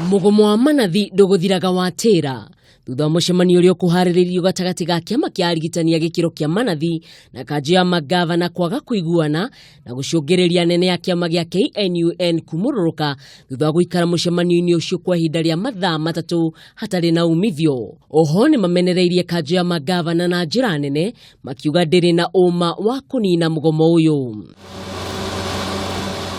Mũgomo wa manathi ndũgũthiraga wa tĩra thutha wa mũcemanio ũrĩa ũkũharĩrĩrio gatagatĩ ga kĩama kĩa arigitani a gĩkĩro kĩa manathi na kanjũ ya mangavana kwaga kũiguana na gũcũngĩrĩria anene a kĩama gĩa KNUN kumũrũrũka thutha wa gũikara mũcemanio-inĩ ũcio kwa ihinda rĩa mathaa 3 hatarĩ na umithio. Oho nĩ mamenereirie kanjũ ya mangavana na njĩra nene makiuga ndĩrĩ na ũma wa kũnina mũgomo ũyũ.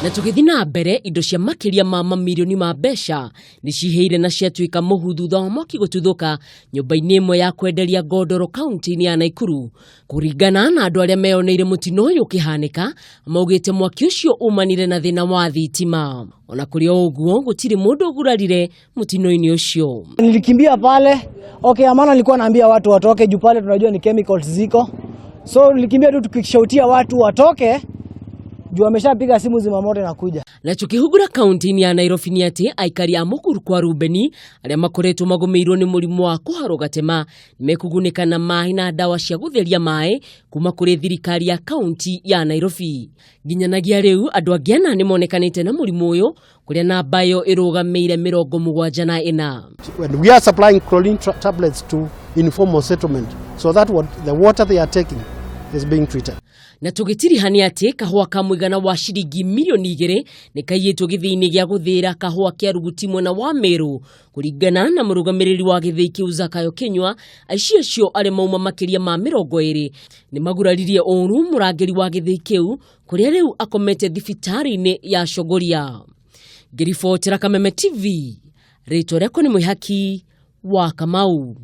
Na tũgĩthiĩ na mbere, indo cia makĩria ma mamirioni ma mbeca nĩ cihĩire na ciatuĩka mũhu thutha wa mwaki gũtuthũka nyũmba-inĩ ĩmwe ya kwenderia ngondoro kaunti-inĩ ya Naikuru. Kũringana na andũ arĩa meyoneire mũtino ũyũ ũkĩhanĩka, maugĩte mwaki ũcio umanire na thĩna wa thitima. Ona kũrĩ o ũguo, gũtirĩ mũndũ ũgurarire mũtino-inĩ ũcio. Nilikimbia pale. Okay, amana nilikuwa naambia watu watoke juu pale tunajua ni chemicals ziko. So nilikimbia tu tukishautia watu watoke juu wameshapiga simu zimamoto inakuja. Na tukĩhungura kaunti-inĩ ya Nairobi nĩ atĩ aikari a Mũkuru kwa Rubeni arĩa makoretwo magũmĩirwo nĩ mũrimũ wa kũharwo gatema nĩmekũgunĩka na maĩ na ndawa cia gũtheria maĩ kuma kũrĩ thirikari ya kaunti ya Nairobi. Nginyanagia rĩu andũ angĩ ana nĩmonekanĩte na mũrimũ ũyũ kũrĩa namba ĩyo ĩrũgamĩire 74. When we are supplying chlorine tablets to informal settlement so that what the water they are taking is being treated. Na tũgĩtiriha nĩ atĩ kahũa ka mũigana wa ciringi mirioni 2 nĩ kaiyĩtwo gĩthĩi-inĩ gĩa gũthĩĩra kahũa kĩa Ruguti mwena wa Meru. Kũringana na mũrũgamĩrĩri wa gĩthĩi kĩu Zakayo Kinyua, aici acio arĩa mauma makĩria ma 20 nĩ maguraririe ũru mũrangĩri wa gĩthĩi kĩu kũrĩa rĩu akomete thibitarĩ-inĩ ya Chogoria. Ngĩribotera Kameme TV, rĩtwa rĩakwa nĩ Mwĩhaki wa Kamau.